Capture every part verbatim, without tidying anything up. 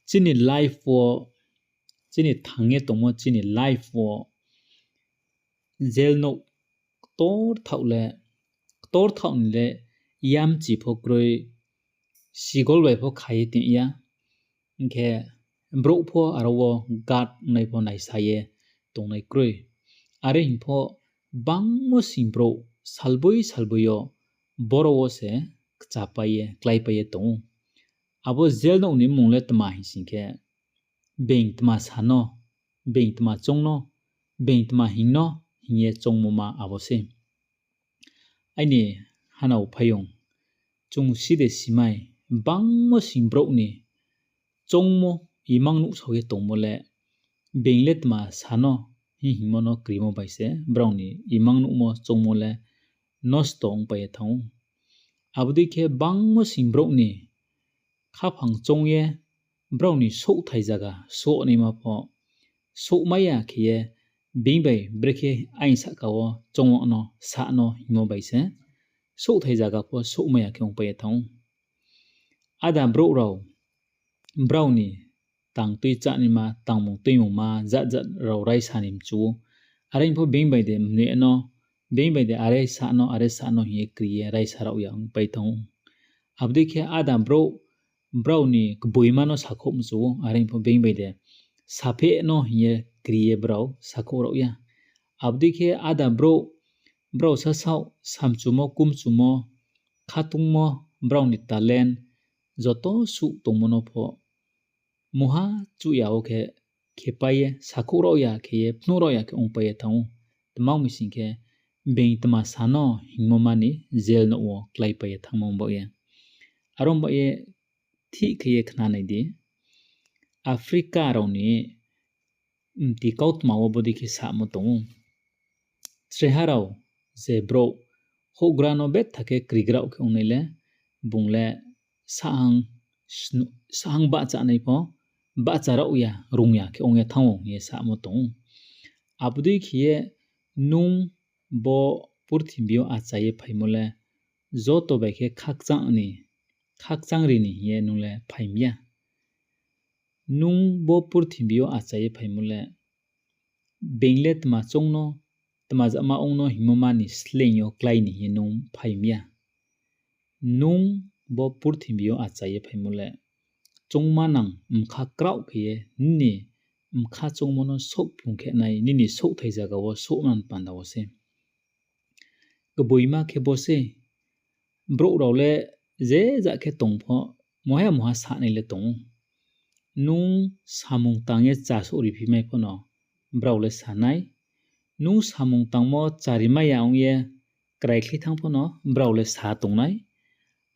chini life wo, chini thang ye tongmo chini life wo jail nouh ktor thaoh le, ktor thaoh ni le yamchi pho kroi, sigol bai pho kha ye tong ya, hing khe brouh pho aro wo guard ongnai pho naisa ye tongnai kroi. Are hing pho bangmo sing brouh salboi salboi yo boro wo se kchapai ye, kláipai ye tong ou. Abo jail nouh ni mmung le tma hing sing khe, being tma sa no, being tma choung no, being tma hing no, hing ye choungmo ma abo sei. Aini hanao phaiyong, chung si de simai, bangmo sing brouh ni choungmo, imang nuhsao ye tongmo le, being le tma sa no, hing hingmo no krimo bai se, brao ni imang nuhmo choungmo le nosto ongpai ye thanng ou. Abo dei khe bangmo sing brouh ni khaphang choung ye, brao ni souhthai zaga souhnaima pho, souhmai ya khe ye, being bai brekhe aini sahka wo choung no, sa no hingmo bai se, souhthai zaga pho souhmai ya khe ongpai ye thanng ou. Áda brouh rao brao ni tang tui chánaima, tangmung tuimungma jat jat rao raisa ni mchu ou. Are hing pho being bai de mnoi no, being bai de are sa no, are sa no hing ye kri ye raisa rao ya ongpai thanng ou. Abo dei khe áda brouh brao ni kboima no sakhouh mchu ou, are hing pho being bai de sapheh no hing ye kri ye brao sakhouh rao ya. Abo dei khe áda brouh brao sasaoh samchumo, kumchumo, khatungmo, brao ni talent, joto suh tongmo no pho mungha chuh ya wo khe khepai ye, sakhouh rao ya khe ye, phnuh rao ya khe ongpai ye thanng ou. Tma ong mi sing khe, being tma sa no hingmo ma ni jail nouh wo kláipai ye thanngmo baoh ye. Aro baoh ye thih khe ye khna nai di. Africa rao ni mti kautma wo bodei khe samo tong ou. Chreha rao je brouh houhgra no betha khe krigrao khe ongnai le, bung le sahang snu-, sahang bahchanai pho, bahcha rao ya, rung ya khe ong ye thanng ou hing ye samo tong ou. Abo dei khe ye nung bo purthimbi yo acha ye phaimo le, joto bai khe khakchang ni, khakchang ri ni hing ye nung le phai mi ya. Nung bo purthimbi yo acha ye phaimo le, being le tma choung no, tma jama ong no hingmo ma ni sleing yo klái ni hing ye nung phai mi ya. Nung bo purthimbi yo acha ye phaimo le, choungmanang mkha kraoh khe ye nini mkha choungmo no souhphlung khe nai, nini souhthai zaga wo souhman panda wo se. Kboima khe bo se, brouh rao le je ja khe tong pho, muha muha sanai le tong ou. Nung samung tang ye chasouh riphimai pho no brao le sa nai. Nung samung tangmo charimai ya ong ye kraikhlai thanng pho no brao le sa tong nai.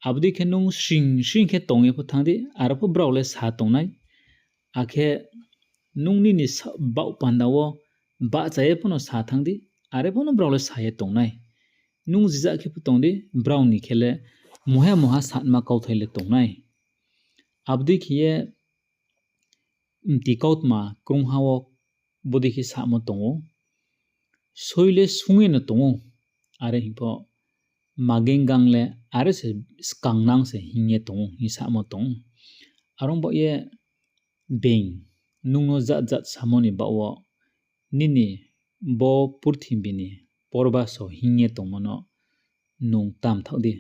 Abo dei khe nung sring sring khe tong ye pho thanng di, aro pho brao le sa tong nai. Akhe nung nini sa-, baoh panda wo bahcha ye pho no sa thanng di, are pho no brao le sa ye tong nai. Nung jija khe pho tong di, brao ni khe le muha muha sanma kauthai le tong nai. Abo dei khe ye mti kautma krungha wo bodei khe samo tong ou. Soi le sung ye no tong ou, are hing pho mageng gang le are se skangnang se hing ye tong ou, hing samo tong ou. Are ong baoh ye being nung no jat jat samo ni baoh wo nini bo purthimbi ni porbaso hing ye tongmo no nung tamthaoh di.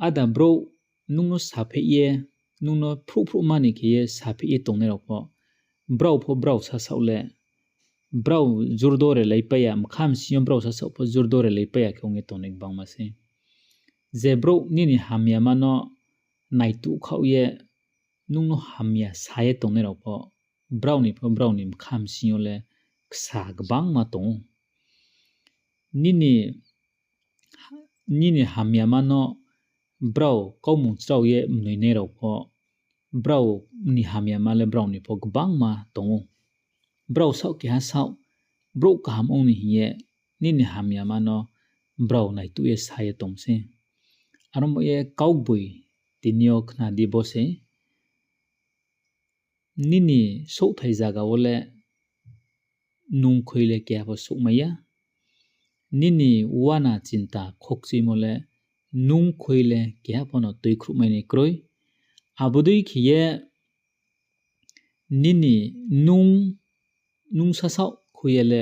Áda brouh nung no sapheh ye, nung no phruh phruh mani khe ye sapheh ye tongnai rao pho, brao pho brao sasaoh le, brao jurdore laipai ya, mkha msing yo brao sasaoh pho jurdore laipai ya khe ong ye tongnai gbangma sei. Je brouh nini hamyama no naituh khaoh ye, nung no hamya sa ye tongnai rao pho, brao ni pho brao ni mkha msing yo le ksa gbangma tong ou. Nini, nini hamyama no brao kaumung chrao ye mnoinai rao pho, brao ni hamyama le brao ni pho gbangma tong ou. Brao saoh keha saoh, brouh kaham ong ni hing ye, nini hamyama no brao naituh ye sa ye tong sei. Aro mo ye kaugboi tini yo khna di bo sei. Nini souhthai zaga wo le nung khui le keha pho souhmai ya. Nini uana chinta khokchimo le nung khui le keha pho no tuikhruhmai ni kroi. Abo dei khe ye nini nung, nung sasaoh khui ye le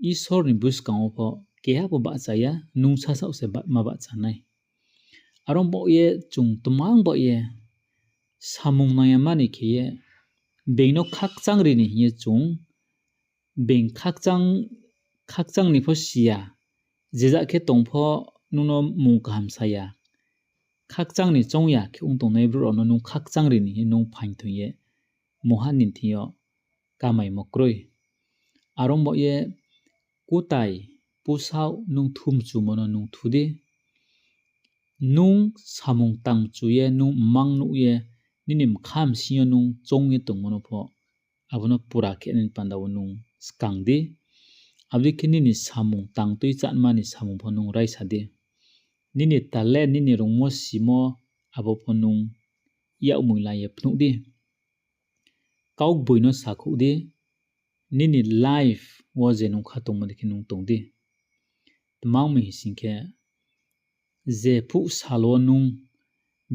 Isor ni buskang wo pho keha pho bahcha ya, nung sasaoh se ba-, ma bahcha nai. Are ong baoh ye chung tmang baoh ye samung nang ya mani khe ye, being no khakchang ri ni hing ye chung, being khakchang, khakchang ni pho si ya, je jat khe tong pho nung no mung kaham sa ya, khakchang ni choung ya khe ong tongnai brouh rao no nung khakchang ri ni hing ye nung phaing thoi ye mungha ni thing yo kamaimo kroi. Are ong baoh ye kutai, pusaoh nung thumchumo no nung thu di. Nung samung tangchu ye, nung mmang nuh ye, nini mkha bsing yo nung choung ye tongmo no pho, abo no pura khe nini panda wo nung skang di. Abo dei khe nini samung tang tui chánma ni samung pho nung raisa di. Nini talent, nini rungmo simo, abo pho nung yakmoi la ye phnuh di. Kaugboi no sakhouh di, nini life wo je nung kha tongmo dei khe nung tong di. Tma ong mi hing sing khe, je phuh sal wo nung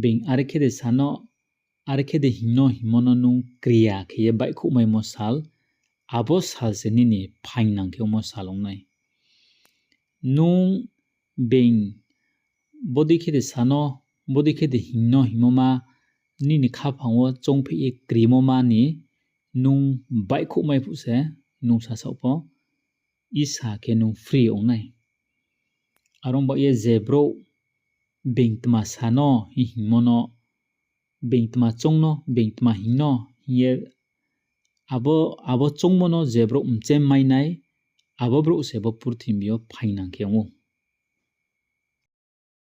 being are khe de sa no, are khe de hing no hingmo no nung kriya khe ye baihkhouhmaimo sal, abo sal se nini phaingnang khe ongmo sal ong nai. Nung being bodei khe de sa no, bodei khe de hing no hingmo ma, nini khaphang wo choungpheih ye krimo ma ni nung baihkhouhmai phuh se, nung sasaoh pho isa khe nung free ong nai. Are ong baoh ye je brouh being tma sa no hing hingmo no, being tma choung no, being tma hing no hing ye, abo, abo choungmo no je brouh mchem mai nai, abo brouh se bo purthimbi yo phaingnang khe ong ou.